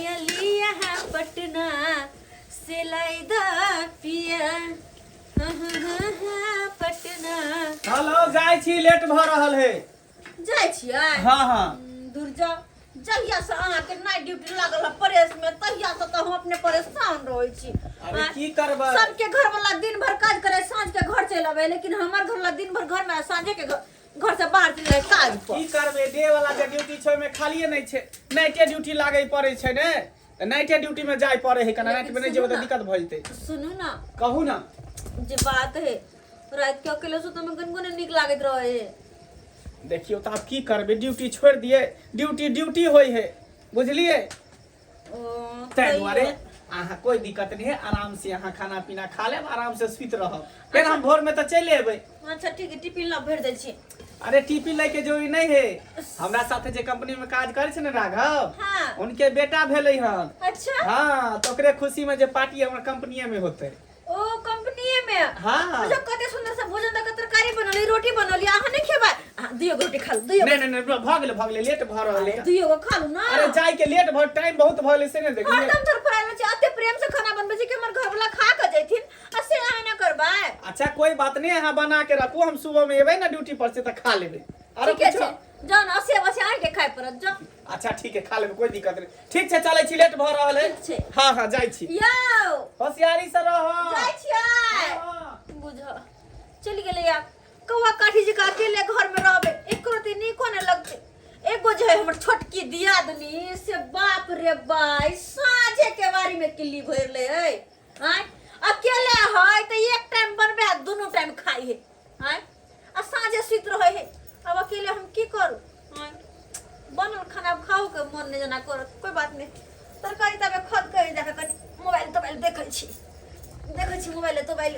पायलिया पटना सिलाई द पिया हाँ, हाँ, हाँ, हाँ, पटना। हेलो, जाइ छी, लेट भऽ रहल है। जाइ छियै? हाँ हाँ। दूर जाउ। जहिया से अहाँके नाइट ड्यूटी लागल है प्रेस में, तहिया से तऽ हम अपने परेशान रहै छी। अरे की करबै? सबके घर वाला दिन भर काज करे, साँझ के घर चलि अबै, लेकिन हमर घर वाला दिन भर घर में आ साँझे के घर से बाहर चलि जाय काज पर। की करबै, डे वाला जे ड्यूटी छै ओहिमे खालिए नहि छै, नाइटे ड्यूटी लागै पड़ै छै ने, तऽ नाइटे ड्यूटी में जाय पड़े है। कना नाइट में नहीं जेबै तऽ दिक्कत भऽ जेतै। सुनू ना। कहू ना। जे बात है, रात के अकेले सुतऽ में कनको नहि नीक लागैत रहे है। देखियौ तऽ आब की करबै, ड्यूटी छोड़ि दियै? ड्यूटी ड्यूटी होइ है, बुझलियै? ओ, ताहि दुआरे अहाँ कोई दिक्कत नहीं है, आराम से अहाँ खाना पीना खा लेब, आराम से सुति रहब, फेर हम भोर में तऽ चलि एबै। अच्छा ठीक है, टिफिन ला भरि दै छी। अरे टिफिन लैके जरूरी नहीं है। हमरा साथे जे कंपनी में काज करे छै ने राघव, उनके बेटा भेलै हन। हाँ, तऽ ओकरे खुशी में जे पार्टी हमर कंपनीये में होतै। ओ कंपनीये में? हाँ। बुझो कते सुंदर से भोजन दऽ के तरकारी बनली, रोटी बनली, अहाँ नहीं खेबै? अहाँ दुइयो गो रोटी खा लू, दुइयो। नहीं नहीं नहीं, भऽ गेलै, भऽ गेलै, लेट भऽ रहल है। दुइयो गो खा लू ना। अरे जाय के लेट भऽ, टाइम बहुत भऽ गेलै से नहि देखलियै? हरदम धरफड़ायल छी, एते प्रेम से खाना बनबै छी कि हमर घरवाला खा के जैथिन, आ से अहाँ ना करबै। अच्छा कोई बात नहीं, अहाँ बना के रखू, हम सुबह में एबै ना ड्यूटी पर से तऽ खा लेबै। अरे ठीके कुछो छै, जाउ ने, असे बसे आनि के खाय पड़त, जाउ। अच्छा ठीक है, खा लेबै, कोई दिक्कत नहीं। ठीक छै, चलै छी, लेट भऽ रहल है। ठीक छै। हाँ हाँ, जाइ छी। यौ। होशियारी से रह। जाइ छियै। हाँ। बुझ चलि गेलै आब, कौआ काठी जकाँ अकेले घर में रहबै, एको रत्ती नीको नहि लगतै। एगो जे है हमर छोटकी दियादनी, से बाप रे बाई साँझे के बारी में किल्ली भरि ले है। आँय, अकेले है तऽ एक टाइम बनबै आ दुनू टाइम खाइ है। आँय, आ साँझे सुति रहै है। आब अकेले हम की करू? आँय, बनल खाना खाओ के मन नहि जेना करत। कोई बात नहि, तरकारी तबे खद के जाके कनि मोबाइल तोबाइल देखै छी, देखै छी मोबाइल तोबाइल।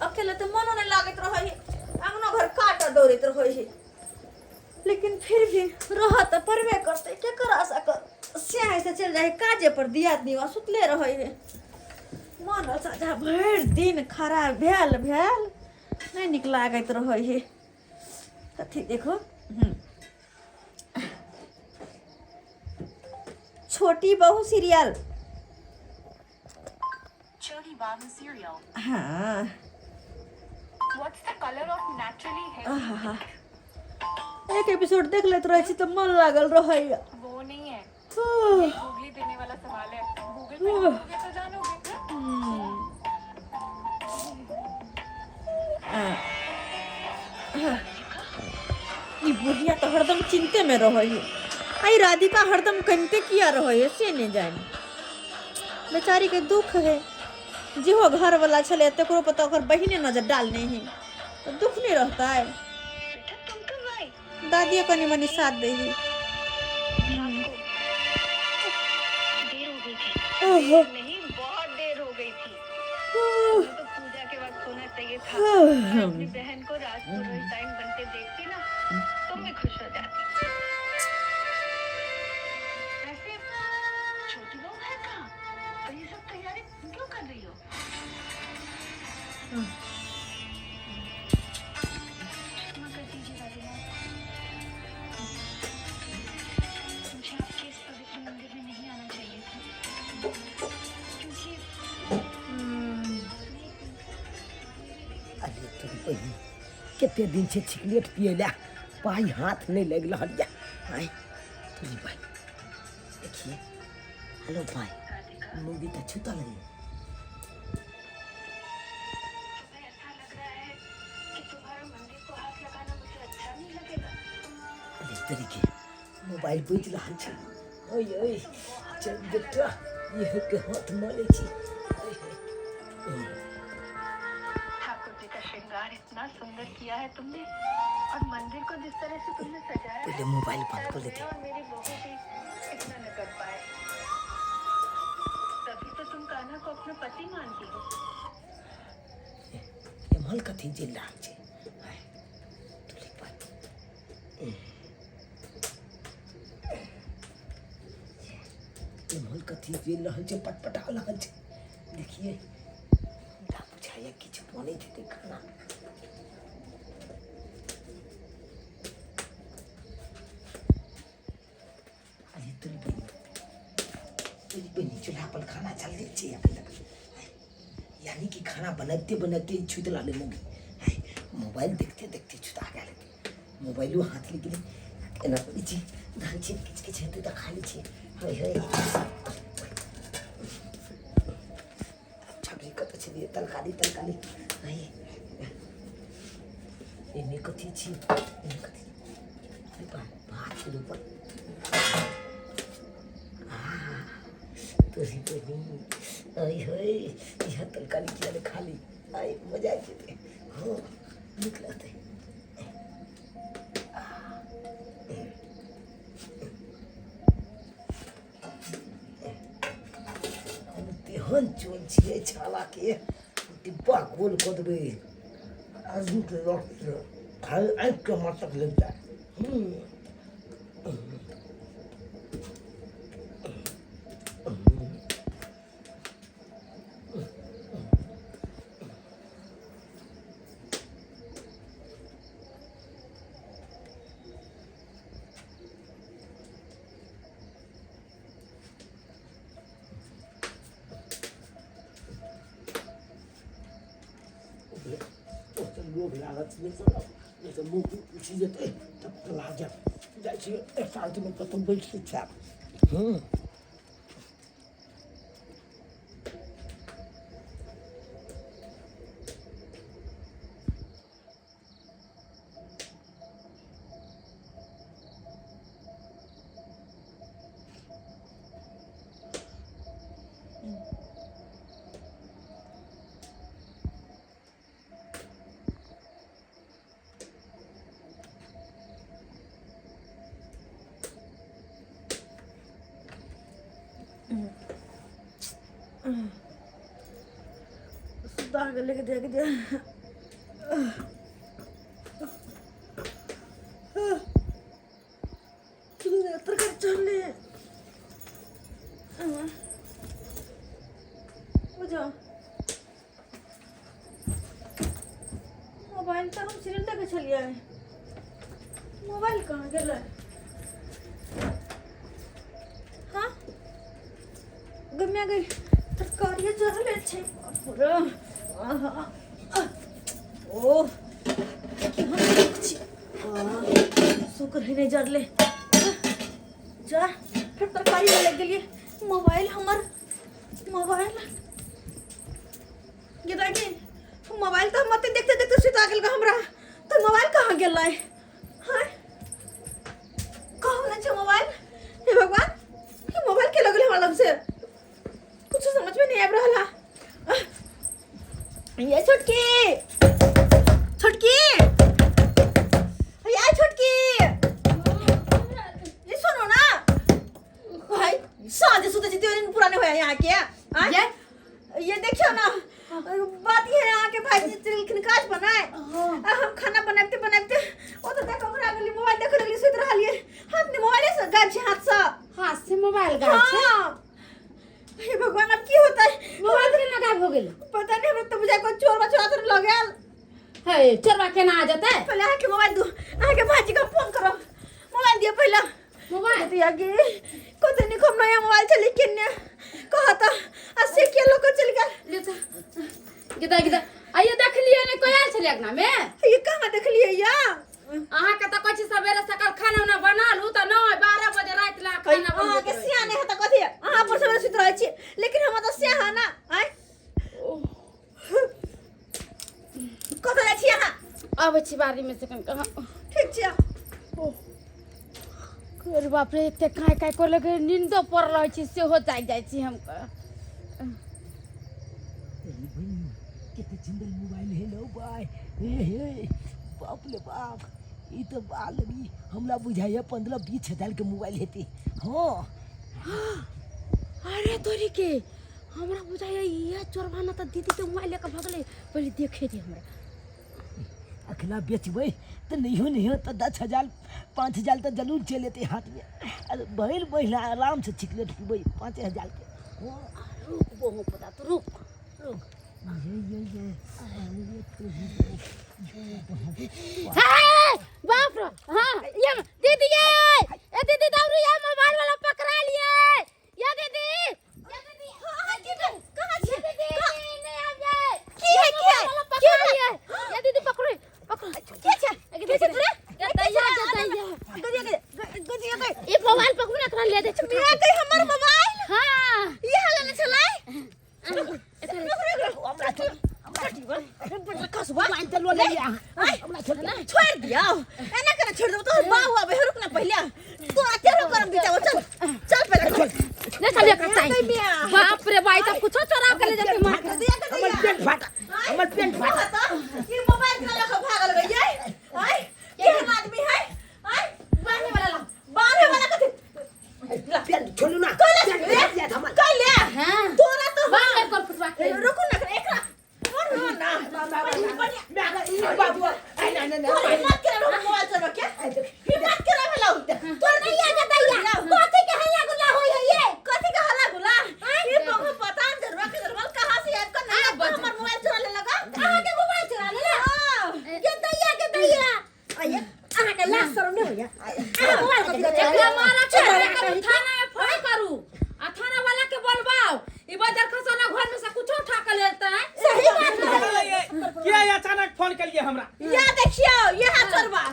अकेले तऽ मनो नहि लागैत रहै है, अंगनो घर काटऽ दौड़ैत रहै है, लेकिन फिर भी रहऽ तऽ पड़बे करतै, केकर आशा कर। से से चलि जाइ है काजे पर दियादनी, वा सुतले रहै है। मन साझा भरि दिन खराब भेल भेल नहि नीक लागैत रहै है। कथी देखो? छोटी बहू सीरियल। Chodi Babu cereal. हाँ। What's the color of naturally healthy? आहा, एक एपिसोड देख लेत रहै छी तऽ मन लागल रहैया। वो नहीं है, ये गूगली देने वाला सवाल है। गूगल पे ढूंढोगे तो जानोगे। ई बुढ़िया तऽ हरदम चिंते में रहै है, आ ई राधिका हरदम कनिते किया रहै है से नहि जानि। बेचारी के दुख है, जेहो घरवला छलै तकरो पर तऽ ओकर बहिने नजर डालने है, तऽ दुख नहि रहतै? बेटा, तुम कब आई? दादियो कनि मनि साथ दै है। रात को देर हो गई थी। ओहो। देर नहीं, बहुत देर हो गई थी। तुम्हें तो पूजा के वक्त सोना चाहिए था, और अपनी बहन को राज पुरोहिताइन बनते देखती ना, तुम भी खुश हो जाती। वैसे छोटी बहू है कहाँ और ये सब तैयारी तुम क्यों कर रही हो? क्षमा कर दीजिए दादी माँ, मुझे आपके इस पवित्र मंदिर में नहीं आना चाहिए था, क्योंकि अरे तोरी बहिन, कते दिन से सिगरेट पिए ला पाई हाथ नहीं लग रहल या। आय तोरी भाई, देखिए। हेलो भाई, मूवी तऽ छूतल है। तुम्हें ऐसा लग रहा है कि तुम्हारा मंदिर को हाथ लगाना मुझे अच्छा नहीं लगेगा? अरे तोरी के, मोबाइल बुझि रहल छै। ओए ओए, चल बेटा, इहो के हाथ मले छी। ओए, ओए। ठाकुर जी का श्रृंगार इतना सुंदर किया है तुमने और मंदिर को जिस तरह से तुमने सजाया है, पहिले मोबाइल बंद शायद कर मैं लेते। और मेरी बहू भी इतना न कर पाए। तभी तो तुम कान्हा को अपना पति मानती हो। एम्हर कथी जलि रहल छै? आय, तोरी भाई, एम्हर कथी जलि रहल छै, पटपटा रहल छै? देखिए, हमरा बुझाइए किछु बनैत हेतै खाना। अरे तोरी बहिन, बहिनी चूल्हा पर खाना चल छै अखन तक। यानी कि खाना बनैते बनैते छुति रहलै मौगी। मोबाइल देखते देखते छुता गेल हेतै। मोबाइलो हाथ लागि गेलै। एना करै छी धान छी, किछु किछु हेतै तऽ खा लै छी। हे हे, छबी कतऽ छलियै? तरकारी तरकारी। हे, एहिमे कथी छी? एहिमे कथी? अरे बा, भात छै ऊपर। तोरी बहिनी, अय हे, इएह तरकारी किया ने खाली। आइ मजा आबि जेतै। हँ, नीक लगतै। हम तेहन चोर छियै छालाके, डिब्बा गोल कऽ देबै। आदमीके रख खाली आँखिके मटक लागि जाय। ओतऽ लोभ लागत नहि करब, नहि तऽ मुँह पुछि जेतै तब तऽ लाजब। जाइ छियै एकान्तमे कतहु बैठ कऽ खायब। हूँ सुता गेलै के देख दे। तरकारी चढ़ले बुझो। मोबाइल तऽ हम सीरियल देखै छलियै, मोबाइल कहाँ गेलै? हाँ गम्या गई, तरकारी जरले छै। बाप रे, आहा, ओ केहन सुख छी। शुक्र है नहि जरले। जा, फिर तरकारी में लग गेलियै। मोबाइल, हमर मोबाइल गेदा गे। मोबाइल तऽ हम मते देखते देखते सुता गेल हमरा। तऽ मोबाइल कहाँ गेलै? हाँ, कहाँ नहि छै मोबाइल। हे भगवान, ये मोबाइल के लगल हमरा लग से? कुछ समझ में नहीं आबि रहल है। ये छोटकी, छोटकी, ये छोटकी, ये सुनो ना भाई, साँझ सुते छी दिन पुराने होया यहाँ के। आँय? ये देखियो ना, बात ये है, यहाँ के भाई जी चलखिन काज बनाए आ हम खाना बनाबते बनाबते ओ तो देखो हमरा गेली, मोबाइल देखे लगली, सुति रहलिए। हाथ में मोबाइल से गायब छै, हाथ से। हाथ से मोबाइल गायब छै? हाँ। हे भगवान, अब की होता है? मोबाइल केना गायब हो गेल? पता नहीं, हमरा तो बुझाय कोई चोर बचोरा तो लग गेल। हे, चोरबा केना आ जेतै? पहले अहाँ के मोबाइल दू, अहाँ के भाजी के फोन करो। मोबाइल दियो पहले। मोबाइल? दिया गे, कते निक हम नया मोबाइल चली किन्ने कहता आ से के लोग चल गेल। ले जा। गिदा गिदा, आइयो देखलियै ने कोई आयल छलै अंगना में? ये कहाँ देखलियै या? अहाँके तऽ कहै छी सवेरे सकाल खाना उना बना लू, तऽ नहि, 12 बजे राति ला खाना अहाँ बनबैत के रहै। सियाने है तऽ कथी, अहाँ पर सवेरे सुति रहै छी, लेकिन हम तऽ सियाह ना। आँय, कतऽ जाइ छी अहाँ? अबै छी बाड़ी में से कनिक। ठीक छै। अरे बाप रे, एते काँय काँय कर लगे, नींदो पड़ रहै छी, सेहो जागि जाइ छी हम। कते सुंदर मोबाइल है लो भाई। हे हे, बाप रे बाप, ई तो बाल भी हमरा बुझाइया 15-20 हजार के मोबाइल हेतै। हाँ। अरे तोरी के, हमरा बुझाइया इहे चोरबा ना तऽ दीदी के मोबाइल लेके भगलै। पहिले देखे दे हमरा। अखना बेचबै तऽ नहियो नहियो तऽ 10 हजार 5 हजार तऽ जरूर चलि एतै हाथमे। अरे भरि महीना आरामसँ चिकलेट पीबै 5 हजार के। हाँ। रुक बहु पता तो, रुक रुक। ये ये ये, अरे तोरी। हे बाप रे, हाँ ये दीदी, ये ए दीदी, दौड़ी, ये मोबाइल वाला पकड़ा लिए। ये दीदी, बोलैया हमरा छोड़ दे। छोड़ दियो एना करे छोड़ दो तोहर बाबू आबे रुक ना पहिले तोरा तेरो करम बिताओ चल चल पहिले चल ले चलिए करता है बाप रे भाई तब कुछो चोरा के ले जाते मार के। दिया के हमर दिया पेंट फाटा हमर पेंट फाटा। ये मोबाइल के लके भागल गई है आय केहन आदमी है आय बांधे वाला ला बांधे वाला कथी पेंट छोड़ू ना कल पेंट फाट जात हमर। कल ले हां तोरा तो बांध ले कर फुटवा के। रुको ना एकरा मरो ना बढ़िया मैं अगर ई बाबू आई ना ना ना तोर हिम्मत के रहो मोबाइल चलवा के हिम्मत के रहो लाउ तोर नहीं आ दैया कथी के हल्ला गुल्ला होई है ये कथी के हल्ला गुल्ला ये पंखा पता नहीं जरवा के जरवा कहां से आब का नहीं हमर मोबाइल चोरा ले लगा अहाँ के मोबाइल चोरा लेला के दैया के दैया आइए अहाँ के लाज शरम नहीं होइया अहाँ मोबाइल कथी के एकरा मारा चोरा करू थाना में फोन करू आ थाना वाला के बोलबाओ ई बजर खसौना घर में से कुछो उठा के लेते हैं सही बात है किया ये अचानक फोन करिए हमरा या देखियो ये हाथ चोरवा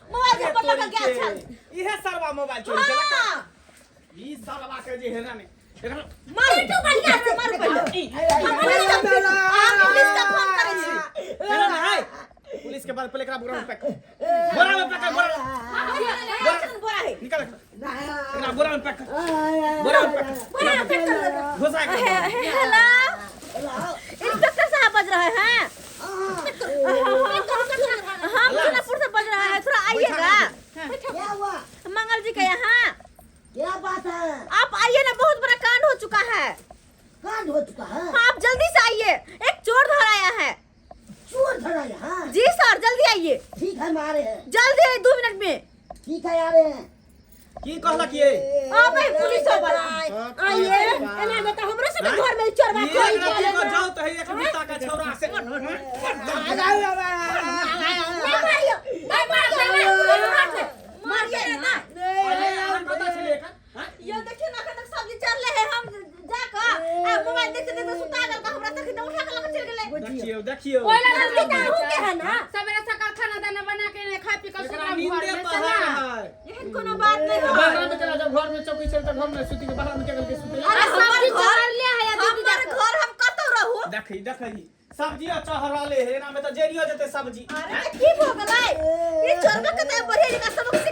मोबाइल घर पर लगा गया छल इहे सरवा मोबाइल चोरी केलक हां ई सरवा के जे है ना ने एकरा मार तू बढ़िया से मार पहिले हम पुलिस का हम पुलिस का फोन करै छी ना ना हाय पुलिस के बाद पहले एकरा बोरा में पैक कर बोरा में पैक कर बोरा बोरा बोरा है निकाल एकरा बोरा में पैक कर बोरा में पैक कर बोरा में पैक कर घुसा के हेलो इंस्पेक्टर साहब बज रहे हैं हम सोनापुर से बज रहे हैं थोड़ा आइएगा क्या हुआ मंगल जी के यहाँ क्या बात है आप आइए ना बहुत बड़ा कांड हो चुका है कांड हो चुका है हाँ, आप जल्दी से आइए एक चोर धर आया है चोर धरा यहाँ जी सर जल्दी आइए ठीक है मारे हैं जल्दी आइए 2 मिनट में ठीक है आ रहे हैं की कहलक ये हाँ भाई पुलिस वाला आइए एना में तो हमरो सब घर में चोरवा ये चोरी एकरा कर की को जाओ तो है एक बिता का छौरा से नहीं मारियो नहीं मारियो मारिए ना अरे अहाँ कतऽ छलियै एखन हाँ? यो देखियो ना अखन तक सब्जी चढ़ले है हम जाकर आ मोबाइल देखते देखते सुता गेल का हमरा तक उठा के लके चल गेलै देखियौ देखियौ ओइला गलती तऽ अहूँ के है ना सवेरे सकाल खाना दाना बना के ने खा पी के एकरा सुतल घर नींदे में पहाड़ चला है एहन कोनो बात नहीं है बाहर में चला जाओ घर में चौकी चल त घर में सुती के बाहर में के के सुते अरे सब्जी हमर घर चढ़ले है या दीदी हमर घर हम कतौ रहू देखी देखी सब्जी चहरले हे एना में त जेरियो जेते सब्जी अरे तऽ की भऽ गेलै ई चोरबा कतऽ बढ़िया जकाँ सबक